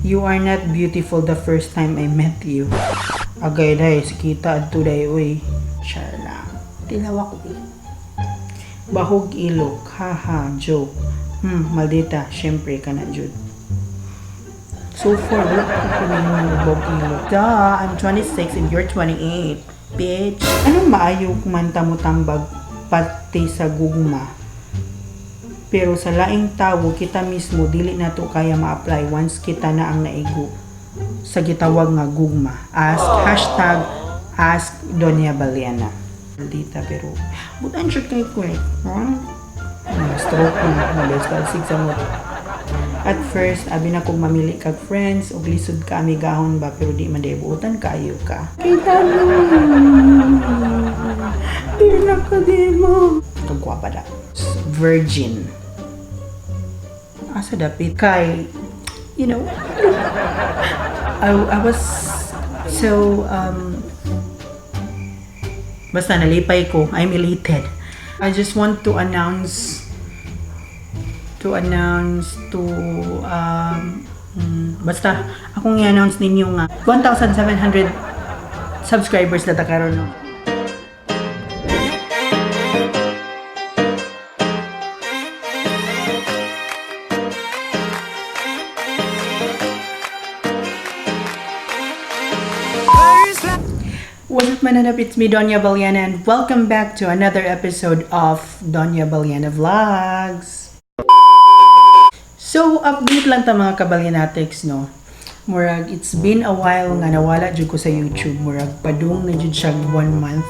You are not beautiful the first time I met you. Agay day, kita adto day uy. Char lang. Tilaw ako eh. Bahog ilok, haha, joke. Maldita, syempre ka na jud. So far, wala ko pinahimong bahog ilok. Duh, I'm 26 and you're 28. Bitch. Anong maayo man ta mo tambag pati sa gugma? Pero sa laing tawo, kita mismo dili nato kaya ma-apply once kita na ang naigo sa gitawag nga gugma. Ask #AskDonyaBallena. Maldita, pero butan siya kay ko eh. Huh? Stroke na, mabes ka sa mo. At first, abi na kung mamili kag friends og lisod ka amigahon ba, pero di man day buutan kaayo ka. Kita mo. Di na ka di mo. Kagwapa da. Virgin. Asa dapit kay I was so basta nalipay ko. I'm elated. I just want to announce to basta akong i-announce ninyo nga 1,700 subscribers na ta karon, no? What's up, mananap? It's me, Donya Baliana, and welcome back to another episode of Donya Baliana Vlogs. So, update lang ta, mga kabalyanatics, no? Murag, it's been a while nga nawala jud ko sa YouTube. Murag, padung na jud siya one month.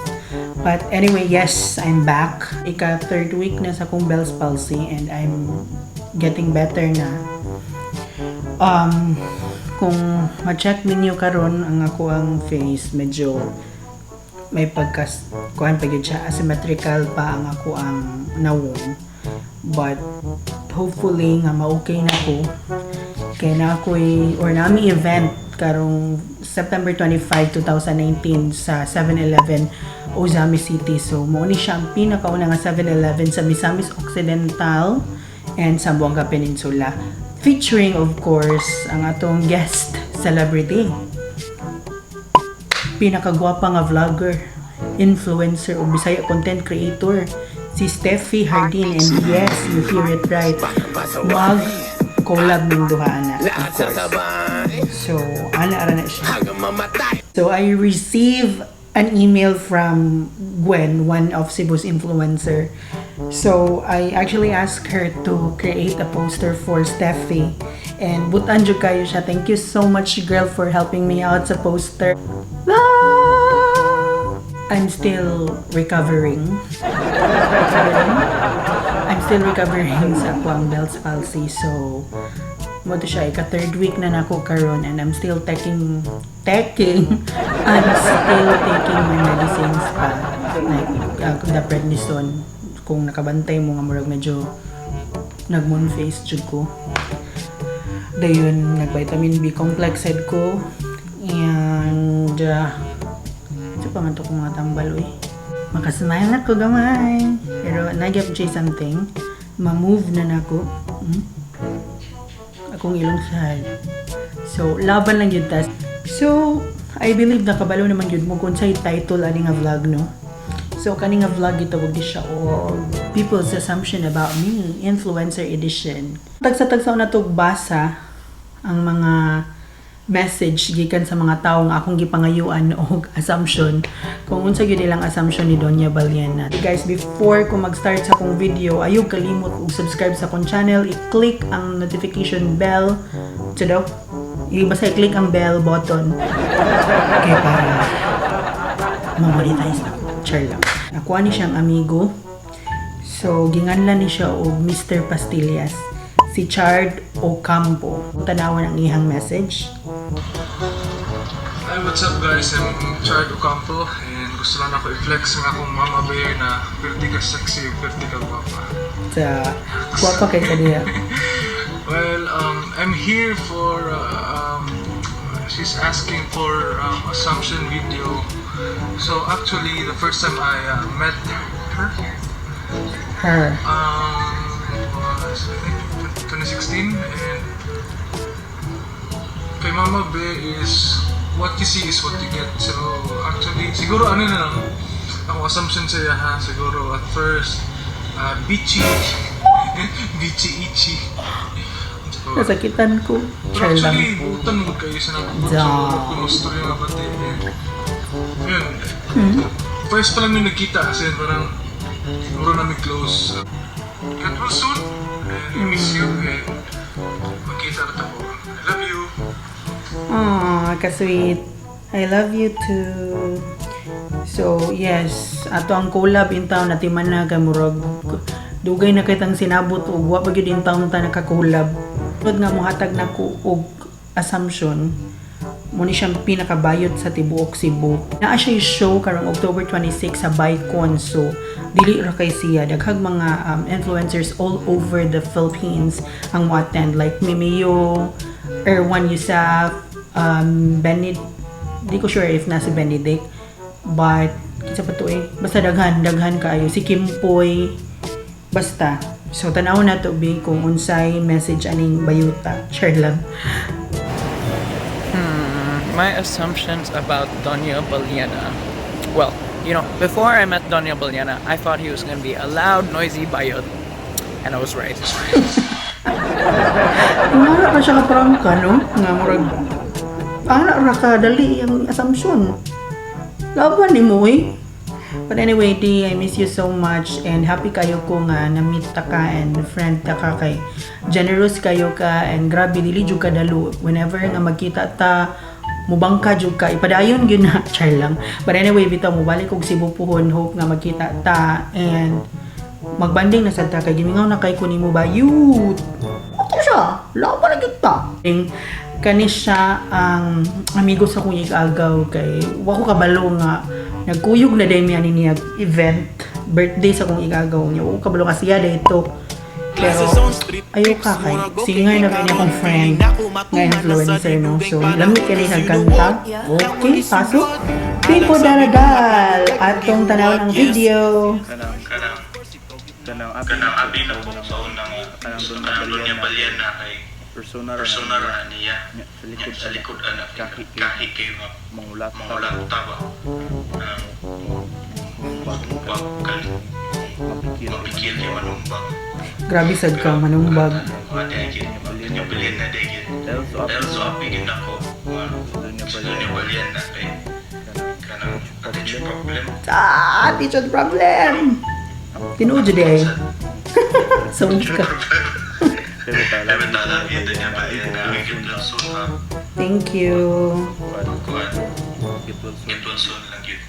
But anyway, yes, I'm back. Ika third week na sa akong Bell's palsy and I'm getting better na. Kung ma-check ninyo karon ang ako ang face, medyo may pagkas kuan pa gyud siya, asymmetrical pa ang ako ang nawong, but hopefully nga ma-okay na ko kay na ako'y or nami event karong September 25, 2019 sa 7-Eleven Ozamiz City. So mao ni siya ang pinakauna nga 7-Eleven sa Misamis Occidental and Zamboanga Peninsula, featuring, of course, ang atong guest celebrity, pinakagwapa nga vlogger, influencer o Bisaya content creator, si Steffi Hardin. And yes, you hear it right. Mag collab ng duha ana, of course. So, ana ara na siya. So, I receive an email from Gwen, one of Cebu's influencer. So, I actually asked her to create a poster for Steffi. And butan jud kayo siya. Thank you so much, girl, for helping me out sa poster. Ah! I'm still recovering. Recovering? I'm still recovering sa akuang Bell's palsy. So, mao to siya, ika third week na nako karon and I'm still taking my medicines pa. Like, the prednisone. Kung nakabantay mo nga murag medyo nag-moon face jud ko. Dayon, nag-vitamin B complex sad ko. And, ito pa man to kong mga tambal, uy. Makasmile ako gamay. Pero, nagyap siya something. Ma-move na nako. Akong ilong sad. So, laban lang yun tas. So, I believe nakabalo naman yun mo kung sa'y title ani nga vlog, no? So, kani nga vlog gitawag di siya og People's Assumption About Me, Influencer Edition. Tagsa-tagsa na to basa ang mga message gikan sa mga tawo nga akong gipangayuan og assumption kung unsa gyud ilang assumption ni Donya Baliana. Guys, before ko mag-start sa akong video, ayaw kalimot og subscribe sa akong channel, i-click ang notification bell. So daw, basta i-click ang bell button kay para ma-monetize ako. Char lang. Nakuha ni siyang amigo. So, ginganlan ni siya og Mr. Pastillas. Si Chard Ocampo. Tanawan ang iyang message. Hi, what's up, guys? I'm Chard Ocampo and gusto lang ako i-flex ng akong mama bear na 50 ka sexy, 50 ka gwapa. Sa gwapa kay kaniya. Well, I'm here for, she's asking for assumption video. So actually, the first time I met her Her. Was, I think, 2016 and Mama Be is what you see is what you get. So actually, siguro ano na lang, ako assumption sa iya ha, siguro at first, bitchy, bitchy itchy. So, Nasakitan ko. pero Char lang. actually, butan mo kayo sa nagpapag. Da. So, kumusto rin nga pati. Eh. Yun. First pa lang yung nagkita kasi parang siguro namin close. Get well soon. And I miss you. And magkita na ako. I love you. Aw, ka-sweet. I love you too. So, yes, ato ang collab in town natiman na kay murag dugay na kitang sinabot ug wa pa gyud in town ta naka-collab. Tungod nga mohatag nako og assumption mo ni siyang pinakabayot sa tibuok Cebu. Naa siya show karong October 26 sa Bicon. So, dili ra kay siya. Daghang mga influencers all over the Philippines ang mo-attend, like Mimio, Erwan Yusaf, Bened, di ko sure if na si Benedict, but kinsa pa to eh. Basta daghan, daghan kaayo. Si Kimpoy, basta. So, tanaw na to be kung unsay message aning bayuta. Share lang. My assumptions about Doña Ballena. Well, before I met Doña Ballena, I thought he was going to be a loud, noisy bayot. And I was right. Wala ka siya ka-prangka, no? Nga murag, ana ra ka dali ang assumption. Laban ni mo eh. But anyway, Di, I miss you so much and happy kayo ko nga na-meet ta ka and friend ta ka kay generous kayo ka and grabe dili jud ka dalo whenever nga magkita ta, mubangka jud ka, ipadayon gyud na. Char lang. But anyway, bitaw mobalik og Cebu puhon, hope nga magkita ta and magbanding na sad ta kay gimingaw na kay ko nimo, bayut. Ato siya, laban na gyud ta. Kani siya ang amigo sa akong igagaw kay wa ko kabalo nga nagkuyog na day mi ani niya event birthday sa akong igagaw niya. Wa ko kabalo nga siya dito. Pero ayo ka kay singer na kay akong friend nga influencer, no? So lami kini kanta. Okay, pasok. Pipo Daragal, atong tanawon ang video. Kanang Kanang kanang abi kanang abi na po sa unang kanang doon kanang doon niya balyan balyan na kay persona ra persona ra niya. Nya, sa Nya, likod sa likod ana kahi kahi kayo nga mangulat mangulat ta ba ang bag bag kal mapikil. Mapikil kay manumbag. Grabe sad ka manumbag. Mga dahil niya balyan na dahil Dahil so abi dahil so abi gid nako nga doon niya sa doon niya balyan balyan na kay kanang attitude problem. Ah, attitude problem. Tinuod jud eh. So ka. Pero tala Dapat love you doon niya balyan na get well soon ha. Thank you. Kuan get well soon. Get well soon lang yun.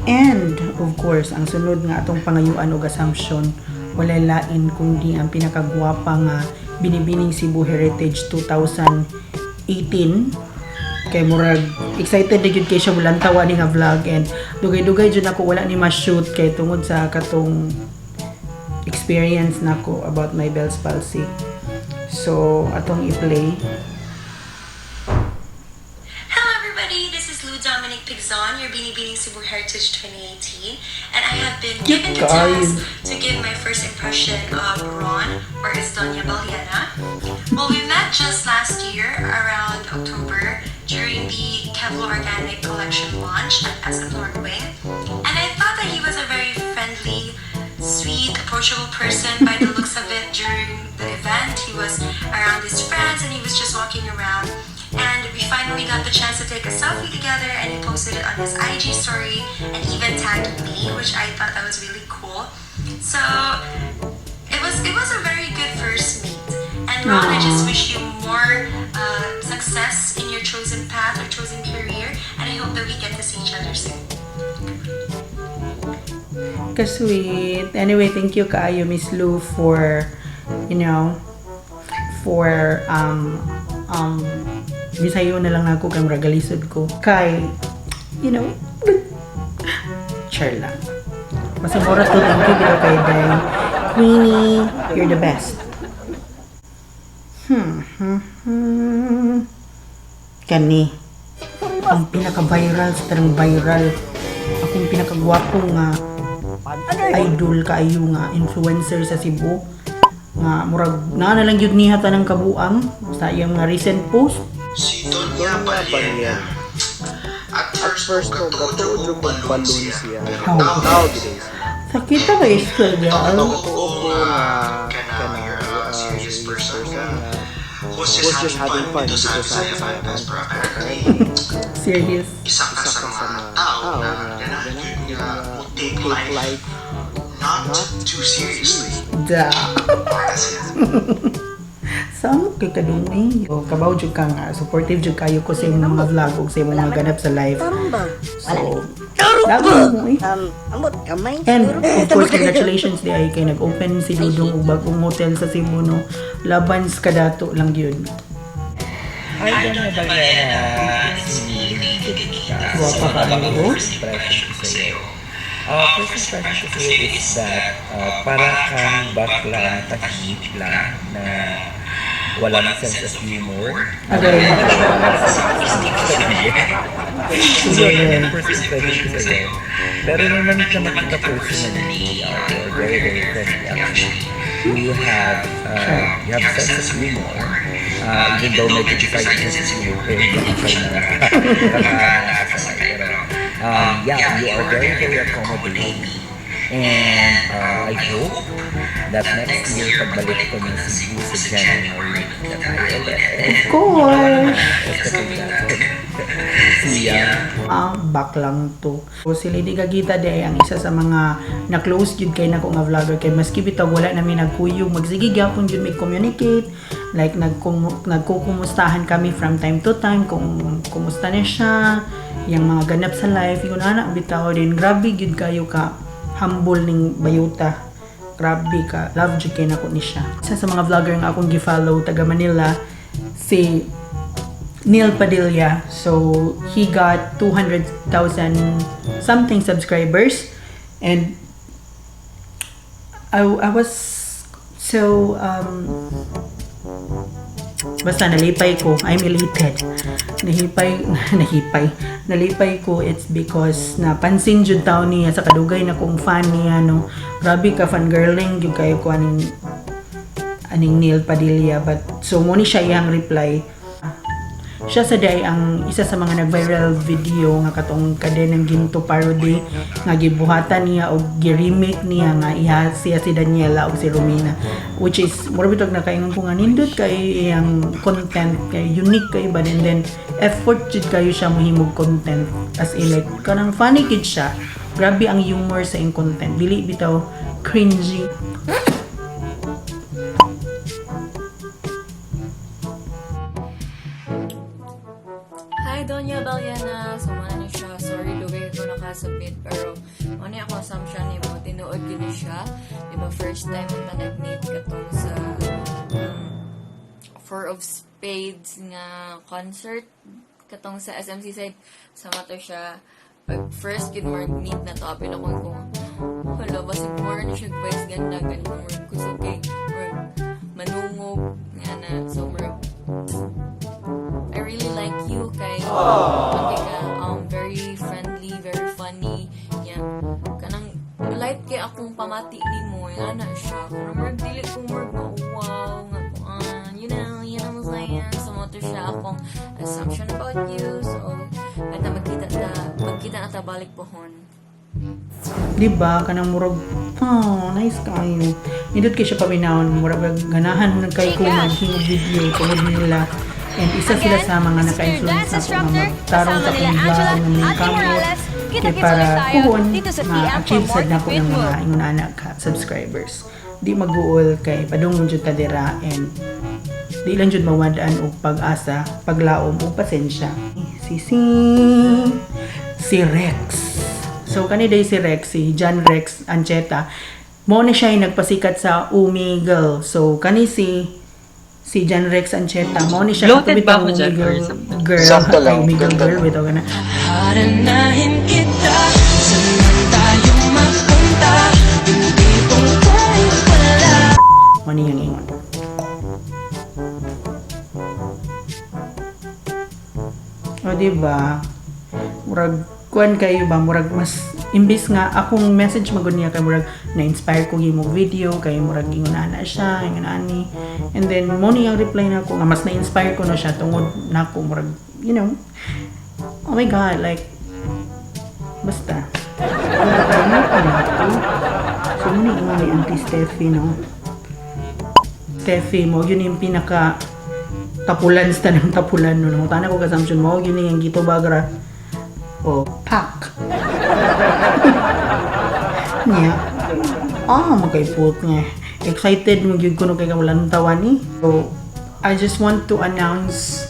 And, of course, ang sunod nga atong pangayuan og assumption, walay lain kundi ang pinakagwapa nga Binibining Cebu Heritage 2018 kay murag excited na gyud kay siya mulantaw ani nga vlog and dugay-dugay jud ako wala ni ma-shoot kay tungod sa katong experience nako about my Bell's palsy. So, atong i-play. Hello everybody, this is Lou Dominic Pigzon, your Binibining Cebu Heritage 2018, and I have been given the Guys. task to give my first impression of Ron, or is Doña Baliana. Well, we met just last year around October during the Kevlar Organic Collection launch at SM North Wing, and I thought that he was a very friendly, sweet, approachable person by the looks of it during the event. He was around his friends and he was just walking around. And we finally got the chance to take a selfie together and he posted it on his IG story and even tagged me, which I thought that was really cool. So it was a very good first meet. And Ron, I just wish you more success in your chosen path or chosen career, and I hope that we get to see each other soon. Ka-sweet. Anyway, thank you kaayo, Miss Lou, for bisayo na lang ako kay murag galisod ko. Kay, char lang. Basta oras to, thank you bitaw kay Day. Queenie, you're the best. Kani. Ang pinaka-viral sa tarang viral. Akong pinakagwapo nga idol kaayo nga influencer sa Cebu. Nga murag naa na lang gyud niya tanang kabuang sa iyang mga recent post. Si Donya Baliena. At At first, first no, gatuo jud kog balloon siya. How? Tao gid siya. Sakit ba istorya? Totoo Totoo ko ko nga nga kana kana you're you're a a serious serious person person nga nga who's who's just just having having fun fun dito dito sa sa Bisaya Bisaya Fanfest, pero apparently Serious. isa ka Isa sa ka sa mga mga tao tao na nga ganahan ganahan yun yun nga nga mo take take life life not not too seriously. Da. Kasi Samo kay kadungay. O kabaw jud ka nga supportive jud kayo ko sa imong mga vlog ug sa imong mga ganap sa life. So, laban mo eh. Ambot kamay. And of course, congratulations di ay kay nag-open si Dudong og bagong hotel sa Cebu, no. Laban sa kadato lang yun. Hi, Doña Baliena. It's me, Lady Gagita. Guwapa So, ka ano ano? first impression ko sa'yo? First impression ko sa'yo is that para kang baklang tahimik lang na walang sense of humor. Agay. So, yun yung first impression ko sa'yo. Pero nung na-meet naman kita personally, you're very, very friendly actually. You have sense of humor. Even though medyo beside yung sense of humor, pero hindi ako siya nakakasakay. Pero, yeah, you are very, very accommodating. And I hope that next year, pagbalik ko ng Cebu sa January, magkita tayo ulit. Of course. See ya. Ah, baklang to. So, si Lady Gagita di ay ang isa sa mga na-close gyud kay nako nga vlogger kay maski bitaw wala nami nagkuyog, magsige gyapon gyud may communicate, like nagkukumustahan kami from time to time kung kumusta na siya, yung mga ganap sa life, yun ana bitaw din, grabe gyud kayo ka humble ning bayuta. Grabe ka, love jud kay nako ni siya. Isa sa mga vlogger nga akong gi-follow taga Manila si Neil Padilla. So, he got 200,000 something subscribers. And I was so, basta nalipay ko. I'm elated. Nahipay, nahipay. Nalipay ko, it's because napansin jud tao niya sa kadugay na kong fan niya, no. Grabe ka fangirling jud kayo ko aning Neil Padilla. But, so, mo ni siya iyang reply. Siya sa day ang isa sa mga nag-viral video nga katong Kadenang Ginto parody nga gibuhatan niya og gi-remake niya nga iha siya si Daniela og si Romina, which is mura bitog nakaingon ko nga nindot kay iyang content, kay unique kay ba, and then effort jud kayo siya mohimog content, as in like kanang funny kid siya, grabe ang humor sa iyang content, dili bitaw cringy. Hi, Doña Baliana. So, mana ni siya. Sorry, dugay ko nakasubmit. Pero, ano yung akong assumption ni mo? Tinuod yun ni siya. Di ba, first time ang nag-meet katong sa Four of Spades nga concert. Katong sa SMC side. Sama to siya. Pag first gid more meet na to, apin ako kung hala, basig more ni siya guys, ganda, ganda, more kusog kay, more manungog, nga na, so more I really like you kay okay ka, very friendly, very funny. Yeah. Kanang light kay akong pamati nimo, nga na siya. Kanang murag dili ko murag ma wow nga kuan. You know what I'm saying? So mo to siya akong assumption about you. So at na magkita na ta balik pohon. Di ba? Kanang murag, oh, nice kayo. Nindot kay siya paminawon, murag ganahan na kay ko maghimog video tungod nila. And isa sila sa mga Mr. naka-influence Dance na ako nga Instructor, magtarong kasama sa nila akong vlog Angela ng mga at kamot. Morales. Kay Kita-kits para ulit tayo kuhon, dito sa PM for ma-achieve more sad na ko ng Fit mga Move. ingon anak ka subscribers. Di mag-uol kay padung jud ta dira and di lang jud mawad-an og pag-asa, paglaom ug pasensya. Si si si Rex. So kani day si Rex, si John Rex Ancheta. Mo na siya yung nagpasikat sa Omegle. So kani si si John Rex Ancheta, mo ni siya Bloated ba katong ako dyan Omegle or something? girl. Sakto lang, Ay, Omegle ganda girl lang. bitaw kana. Haranahin kita, saan man tayo mapunta, yung tipong tayo pala. Mo ni yung ingon. O di ba? Murag kuan kayo ba, murag mas Imbis nga akong message magud niya kay murag na-inspire ko imong video kay murag ingon ana siya, ingon ani. And then mo ni ang reply nako nga mas na-inspire ko na siya tungod nako, murag oh my God, like basta. Ano pa nako? So mo ni ingon ni Auntie Steffi, no? Steffi mo yun yung pinaka tapulan sa tanang tapulan, no? Nangutana ko assumption mo yun yung gito bagra o pak niya. Ah, magkaipot nga. Excited mo gyud kuno kay kawalan tawa ni. So, I just want to announce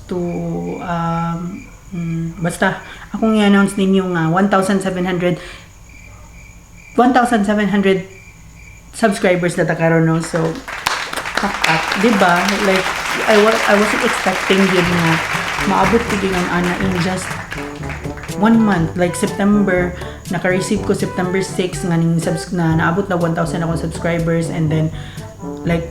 to basta akong i-announce ninyo nga 1,700 1,700 subscribers na ta karon, no? So pak pak, di ba? Like I wasn't expecting yun nga maabot ko din ang ana in just one month. Like September, naka-receive ko September 6 nga ning subs na naabot na 1,000 akong subscribers, and then like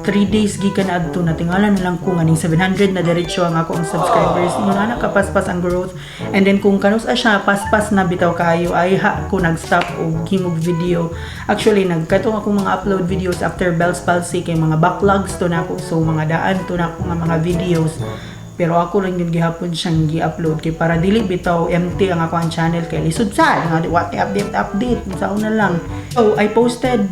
3 days gikan adto, natingala na lang ko nga ning 700 na diretso ang ako ang subscribers. Ingon ana kapaspas ang growth. And then kung kanus siya paspas na bitaw kayo, ay ha ko nag-stop og himog video. Actually, nagkatong akong mga upload videos after Bell's palsy kay mga backlogs to nako, so mga daan to nako nga mga videos, pero ako lang yun gihapon siyang gi-upload kay para dili bitaw empty ang ako ang channel kay lisod sad nga di what update update sa una lang. So I posted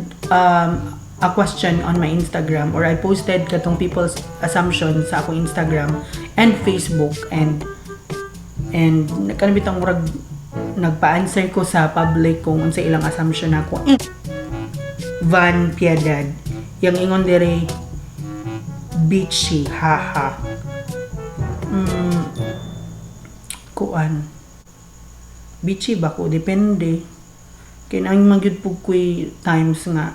a question on my Instagram, or I posted katong people's assumptions sa akong Instagram and Facebook, and kanang bitang murag nagpa-answer ko sa public kung unsa ilang assumption nako. Eh, Van Piedad yang ingon dire, "Bitchy, haha." Kuan, bitchy ba ko? Depende kay nang magyud pug ko'y times nga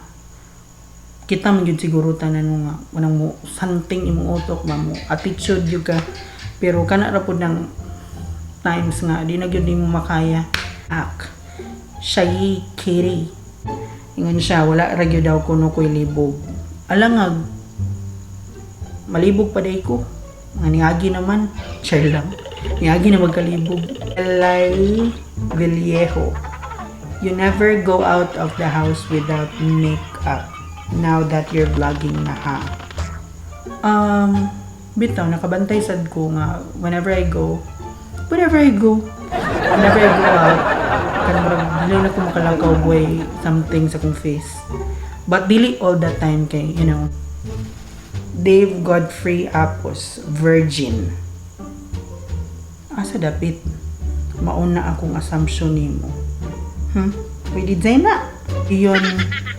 kita man gyud siguro tanan mo nga kanang mo something imong utok ba, mo attitude gyud ka, pero kana ra pud ng times nga di na gyud nimo makaya. Ak Shayi Kiri, ingon siya, wala ra gyud daw kuno ko'y libog. Alangag malibog pa day ko mga niagi naman. Char lang, niagi na magkalibog. Elay Villejo, "You never go out of the house without makeup now that you're vlogging na, ha?" Bitaw nakabantay sad ko nga whenever I go out, kanang murag dili na ko makalakaw boy something sa akong face, but dili all the time kay. Dave Godfrey Apos, "Virgin." Asa dapit? Mauna akong assumption nimo. Pwede dyan na. Iyon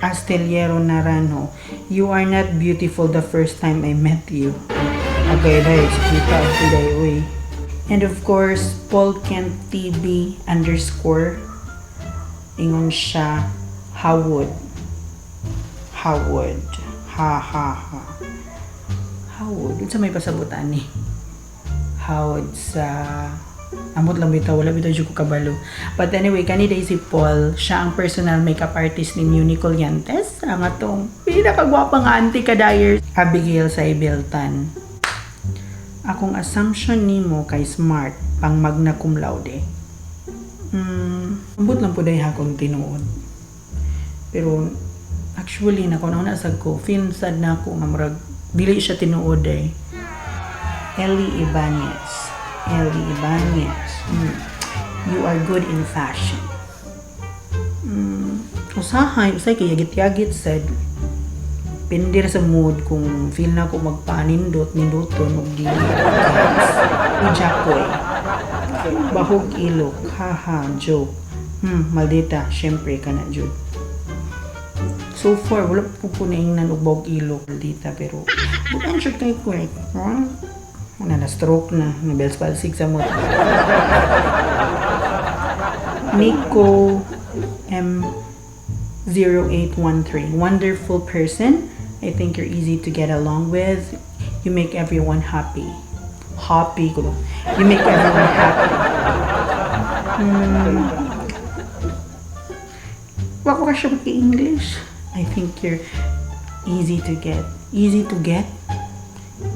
Astillero Naranjo, "You are not beautiful the first time I met you." Okay, dahil kita ako dahil, uy. And of course, Paul Kent TV underscore. Ingon siya, "Howard. Howard. Ha ha ha." Howard. Unsa may pasabutan ni? Howard sa amot lang bitaw, wala bitaw jud ko kabalo. But anyway, kani day si Paul, siya ang personal makeup artist ni Muni Collientes, ang atong pinakagwapa nga auntie ka-dyers. Abigail Saibeltan. "Akong assumption nimo kay smart pang magna cum laude." Ambot lang po day hakong tinuod. Pero actually nako na sad ko, feel sad na ako nga murag dili siya tinuod eh. Ellie Ibanez. Ellie Ibanez. "You are good in fashion." Usahay, usay kay yagit-yagit sad. Depende ra sa mood kung feel na ko magpanindot, ninduton og dili. Jacoy. "Bahog ilok. Haha, joke." Maldita, syempre kana jud. So far, wala po ko naingnan og bahog ilok, maldita, pero bukan siya kay quick. Huh? Una na stroke na, na Bell's palsy sa mo. Nico M0813. "Wonderful person. I think you're easy to get along with. You make everyone happy." Happy ko. "You make everyone happy." Wa ko ka siya English. I think you're easy to get. Easy to get?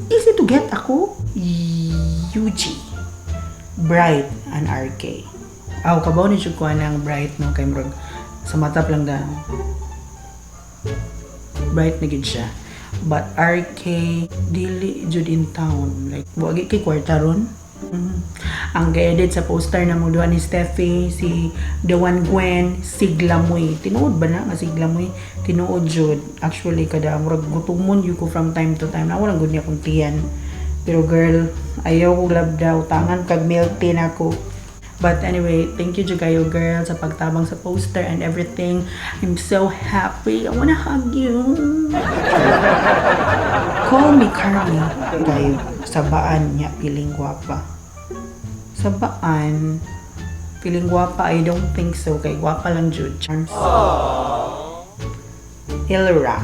Easy to get ako? Yuji. "Bright and RK." Aw, kabaw ni jud ko ang bright, no, kay murag sa mata pa lang da bright na gid siya. But RK dili jud in town, like wagi kay kwarta ron. Ang ga-edit sa poster na mo duha ni Steffi, si The One Gwen, Siglamoy. Tinuod ba na nga Siglamoy? Tinuod jud. Actually, kada murag gutumon jud ko from time to time. Na walang gud niya akong tiyan. Pero girl, ayaw ko labdaw. Tangan kag milk tea na ko. But anyway, thank you jud kayo, girl, sa pagtabang sa poster and everything. I'm so happy. I wanna hug you. Call me Carmi. Kayo, sa baan niya piling gwapa? Sa baan, piling gwapa, I don't think so. Kay gwapa lang jud. Charms. Ilra.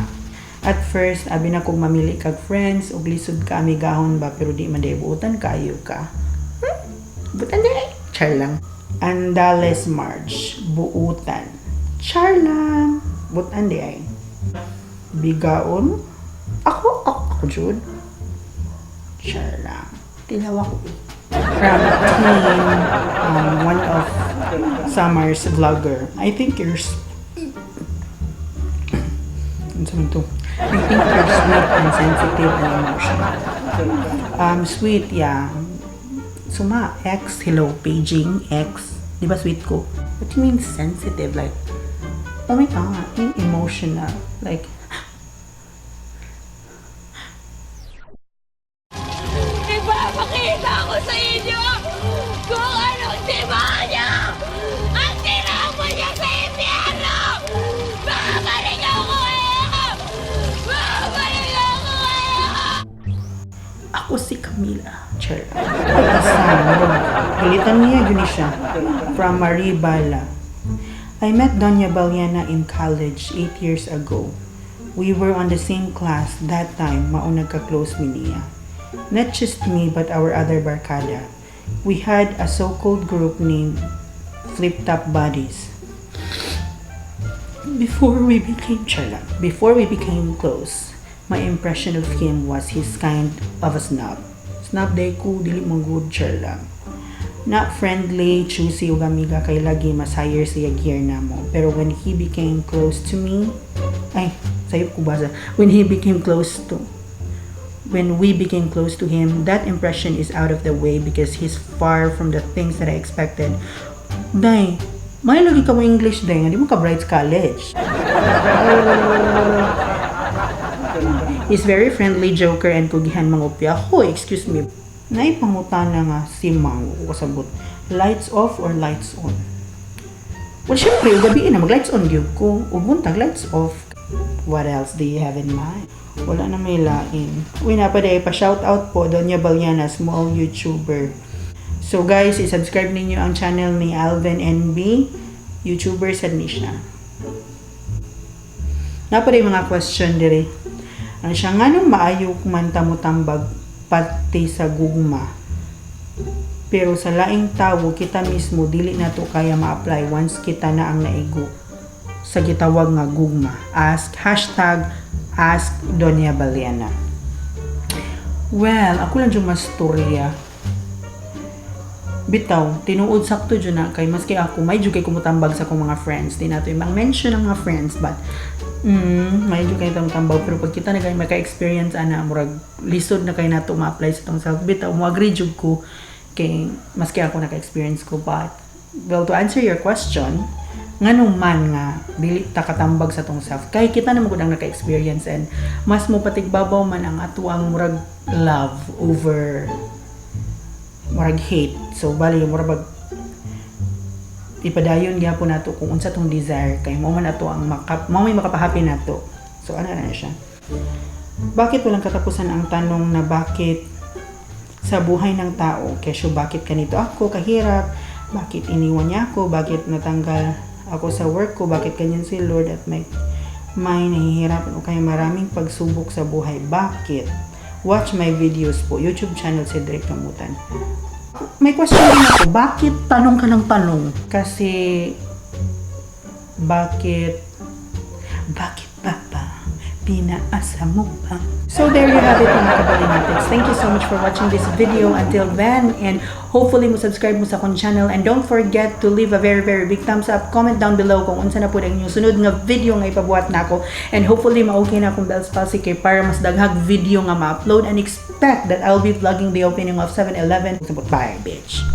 At first, abi na kong mamili kag friends ug lisod ka amigahon ba, pero di man day buutan kayo ka. Buutan day. Char lang. Andales March. Buutan. Char lang. Buutan di ay. Bigaon. Ako, ako, ako, jud. Char lang. Tilaw ako eh. From team, one of Samar's vlogger. I think you're Ano man to? I think you're sweet and sensitive and emotional. Sweet, yeah. Suma, X, hello, paging, X. Di ba sweet ko? What do you mean sensitive? Like, oh my God, I mean emotional. Like, Ipapakita ko sa inyo kung anong demonyo ang tinapon niya sa impyerno! Babalik ako kayo! Babalik ako kayo! Ako si Camila. Char. Ay, asa. Galitan niya, yun ni siya. From Marie Bala. I met Doña Baliana in college 8 years ago. We were on the same class that time, mao nagka-close mi niya. Not just me, but our other barkada. We had a so-called group named Flip Top Buddies. Before we became charla, before we became close, my impression of him was he's kind of a snob. Snob day ko, dili mo good, charla. Not friendly, choosy ug amiga kay lagi mas higher siya gear namo. Pero when he became close to me, ay, sayop ko basa. When we became close to him, that impression is out of the way because he's far from the things that I expected. Day, may lagi ka mo English day, nga di mo ka Brights College. He's very friendly, joker, and kugihan mangupya. Hoy, excuse me. Naipangutana nga si Mang, ko kasabot. Lights off or lights on? Well, syempre, gabi na, mag-lights on gyud ko. Ug buntag, lights off. What else do you have in mind? Wala na may lain. Uy, napaday, pa shout out po, Doña Baliana, small YouTuber. So guys, i-subscribe ninyo ang channel ni Alvin NB. YouTuber sad ni siya. Napaday mga question dire. Ano siya, nganong maayo man ta motambag pati sa gugma? Pero sa laing tawo, kita mismo dili nato kaya ma-apply once kita na ang naigo sa gitawag nga gugma. Ask, #AskDoñaBaliana. Well, ako lang yung mastorya. Bitaw, tinuod sakto jud na kay maski ako, may jud kay kumutambag sa akong mga friends. Di nato ibang mention ang mga friends, but may jud kay tambag, pero pag kita na kay maka-experience ana, murag lisod na kay nato ma-apply sa tong self. Bitaw, mo agree jud ko kay maski ako naka-experience ko, but well, to answer your question, nganong man nga dili ta katambag sa tong self, kay kita na mo gud ang naka-experience and mas mo patigbabaw man ang ato ang murag love over murag hate. So bali murag bag ipadayon gyapon nato kung unsa tong desire kay mo man ato ang maka, mo may makapahappy nato. So ano na siya? Bakit walang katapusan ang tanong na bakit sa buhay ng tao? Kesyo bakit ganito ako kahirap? Bakit iniwan niya ako? Bakit natanggal ako sa work ko? Bakit ganyan si Lord at may nahihirapan o kaya maraming pagsubok sa buhay? Bakit? Watch my videos po. YouTube channel Cedric Kamutan. May question din ako. Bakit tanong ka ng tanong? Kasi, bakit, bakit ba ba? Tinaasa mo ba? So there you have it, mga kabalinatics. Thank you so much for watching this video until then, and hopefully mo subscribe mo sa akong channel, and don't forget to leave a very, very big thumbs up. Comment down below kung unsa na pud ang inyong sunod nga video nga ipabuhat nako, and hopefully ma-okay na akong Bell's palsy kay para mas daghag video nga ma-upload, and expect that I'll be vlogging the opening of 7-Eleven. Bye, bitch.